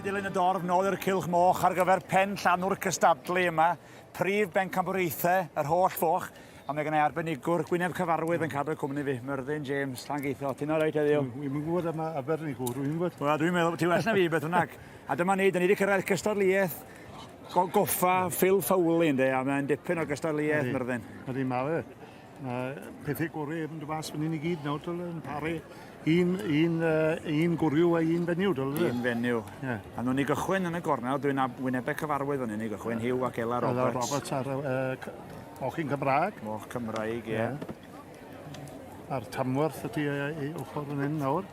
dilyn y dorf nôl i'r cylch moch ar gyfer pen llanw'r cystadlu yma, prif bencampwriaethau yr holl foch, a mae gennau arbenigwr gwyneb cyfarwydd yn cadw cwmni fi, Myrddin James, Llangeitho. Ti'n alright heddiw? Dwi'm yn gwybod am arbenigwr, dwi'n gwybod. Wel, dwi'n meddwl, ti'n well na fi beth bynnag. A dyma ni, da ni wedi cyrraedd cystadleuaeth goffa Phil Fowley, ynddo, a mae'n dipyn o gystadleuaeth, Myrddin. Ydy, mae fe. Mae pethau gorau yn dod mas fan hyn i gyd nawr, dyl, yn paru un, un, uh, un gwryw a un fenyw, dyl. Un fenyw. Yeah. A nhw'n i gychwyn yn y gornel, dwi'n wynebau cyfarwydd fan hyn i gychwyn, Hugh ac Ela Roberts. Ela Roberts ar uh, mochyn Cymraeg. Moch Cymraeg, ie. Yeah. A'r Tamworth ydy ei ochr fan hyn nawr.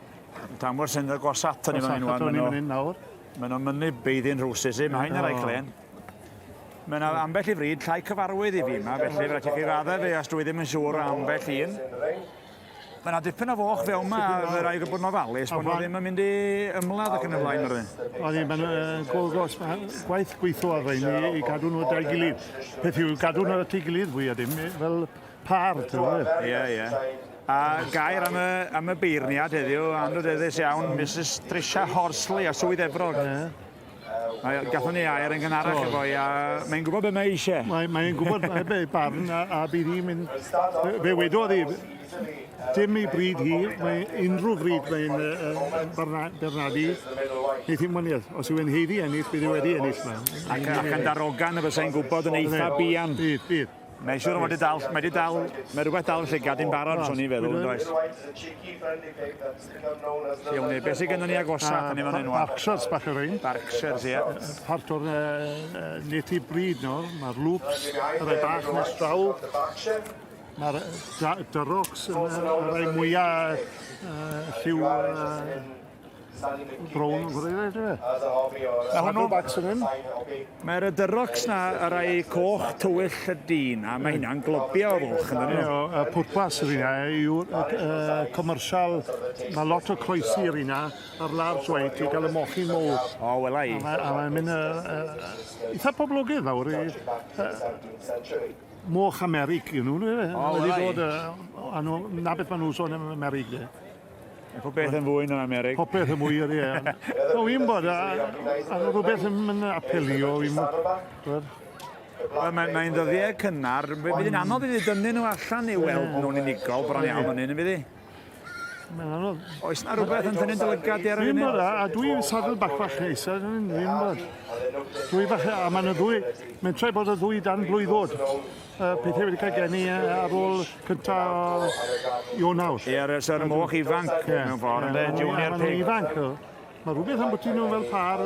Tamworth sy'n agosat ato ni fan hyn. Agosat ni fan hyn nawr. Maen nhw'n mynnu beiddyn rhywsut, mae hyn ar ei clen. Mae yna ambell i fryd llai cyfarwydd i fi yma, felly fe rhaid i chi faddau fi os dwi ddim yn siŵr am ambell un. Mae yna dipyn o foch fewn yma, a fe rhaid bod yn ofalus bod nhw ddim yn mynd i ymladd ac yn y blaen. Myrddin. Oedd mae'n gos, gwaith gweithio ar rhain i, i gadw nhw at ei gilydd. Peth yw gadw nhw at ei gilydd fwy a dim, fel par, ti'n gwybod? Ie, ie. A gair am y, am y beirniad heddiw, anrhydeddus iawn, Mrs Tricia Horsley o Swydd Efrog. Ie. Mae, gathon ni air yn gynharach efo i, a mae'n gwybod beth mae eisiau. Mae'n mae gwybod be barn, a, a bydd hi'n mynd... Fe wedodd hi, dim ei bryd hi, mae unrhyw fryd mae'n uh, Bernardi, wneith hi'n waniaeth. Os yw'n heiddi ennill, bydd hi wedi ennill. Ac, ac yn darogan y bysai'n gwybod yn eitha buan. Bydd, bydd. Mae'n siŵr o fod wedi dal, mae wedi dal, mae rhywbeth dal yn llygad i'n barod, swn i'n feddwl, yn does? Iawn ni, beth sydd gennym ni agosaf uh, ni fan hyn wan? Berkshires bach o'r ein. Berkshires, ie. Part o'r uh, native breed nawr, mae'r loops, y rhai bach nes draw. Mae'r Durocs yn y rhai mwyaf uh, lliw uh, Brown yn gwreiddiau, ydw e? Mae hwnnw... Backs yn hyn. Mae'r Durocs na, y rai coch tywyll y dyn, a mae hynna'n globio o foch, yn dyn nhw? Y pwrpas yr hynna yw'r uh, commercial, mae lot o croesi yr hynna ar large white i gael y mochyn mowr. O, wela i. A mae'n mynd uh, eitha poblogaidd nawr i uh, moch Amerig yw nhw, O, wela i. Wedi dod, uh, a nhw, na beth maen nhw'n sôn am Amerig, de. Mae pob beth yn fwy yn Amerig. Popeth yn mwy, ydy. No, wy'n bod, a, a rhywbeth yn mynd apelio, wy'n bod. Wel, mae'n mae ddyddiau cynnar. Fydd hi'n anodd iddi dynnu nhw allan i weld nhw'n unigol bron iawn yn hyn, fydd hi? Mae'n anodd. Oes na rhywbeth yn tynnu dy lygad di ar y funud? A dwi'n saddle bach bach neis, a dwi'n bod. Dwi bach, a mae'n y ddwy, mae'n troi bod y ddwy dan blwyddod. Pethau wedi cael geni ar ôl cynta o Ionawr. Ie, yeah, so'r moch ifanc yeah. mewn ffordd, ynddo, junior pig. Ifanc, mae rhywbeth am bwti nhw fel par.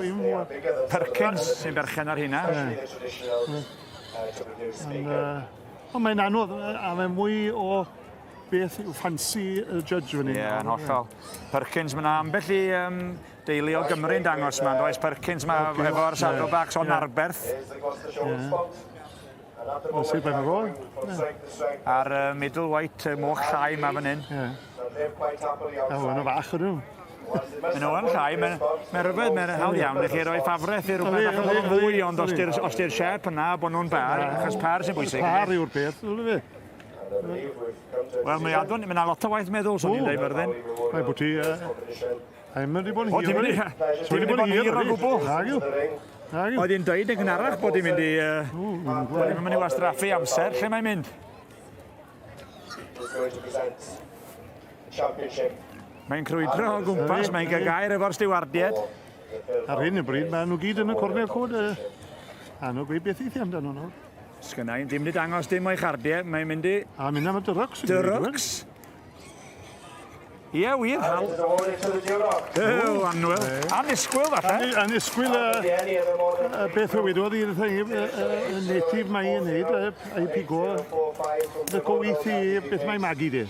Perkins sy'n berchen ar hynna. Ond mae'n anodd, a mae'n mwy o beth yw ffansi y judge fan hyn. Ie, yn hollol. Perkins, mae yna ambell i um, deulu o Gymru'n dangos yma, does Perkins yma efo'r Saddlebacks o Narberth. Yeah. O Sir Benfro. A'r uh, middle white uh, moch llai yma fan hyn. Ie. A hwn o fach ydw. Mae'n nhw yn llai, mae'n mae rhyfedd, mae'n hawdd iawn i chi roi ffafreth i rhywbeth bach yn fwy, ond os di'r os di'r siap yna, bod nhw'n bar, achos par sy'n bwysig. Par yw'r peth, ydw fi. Wel, mae adwn, mae yna lot o waith meddwl, swn i'n dweud, Myrddin. Mae bod ti... Mae'n mynd i bod yn hir. Ti'n mynd i bod yn hir o gwbl. Nag yw. Oedd hi'n dweud yn gynharach bod hi'n mynd i... Bod hi'n mynd i wastraffu amser. Lle mae'n mynd? Mae'n crwydro o gwmpas, mae'n cael gair efo'r stiwardiaid. Ar hyn o bryd, maen nhw gyd yn y cornel cod. A nhw'n gweud beth i chi amdano nhw. Sgynna i ddim wedi dangos dim o'i chardiau, mae'n mynd i... A mynd am y Durocs. Durocs. Ie, wir, Hal. Ew, annwyl. Annisgwyl, falle. Annisgwyl, uh, beth o wedodd i'r thing, uh, native mae i'n neud, a'i pigo, y goweith i beth mae magu di.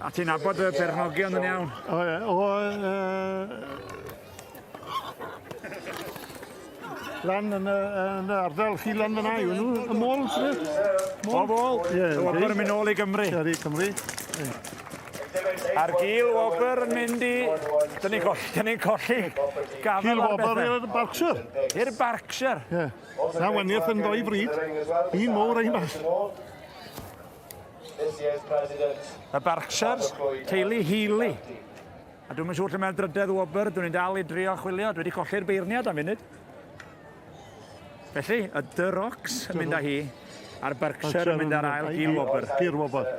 A ti'n nabod y berchnogion yn iawn? O, o, Lan yn y, yn y ardal chi lan fyna yw nhw, y môl, sydd? O, môl. Ie. Y wobr yn mynd nôl i Gymru. Ie, i Cymru. A'r gil wobr yn mynd i... Dyn ni'n colli, dyn ni'n colli gafel Gil wobr i'r Berkshire. I'r Berkshire. Ie. Na waniaeth yn ddoi bryd. Un mowr a un bach. Y Berkshires, teulu Healy. A dwi'm yn siŵr lle mae'r drydedd wobr, dwi'n dal i drio chwilio, dwi wedi colli'r beirniad am funud. Felly, y Durocs yn mynd â hi, a'r Berkshire yn mynd â'r ail gil wobr. Gil wobr.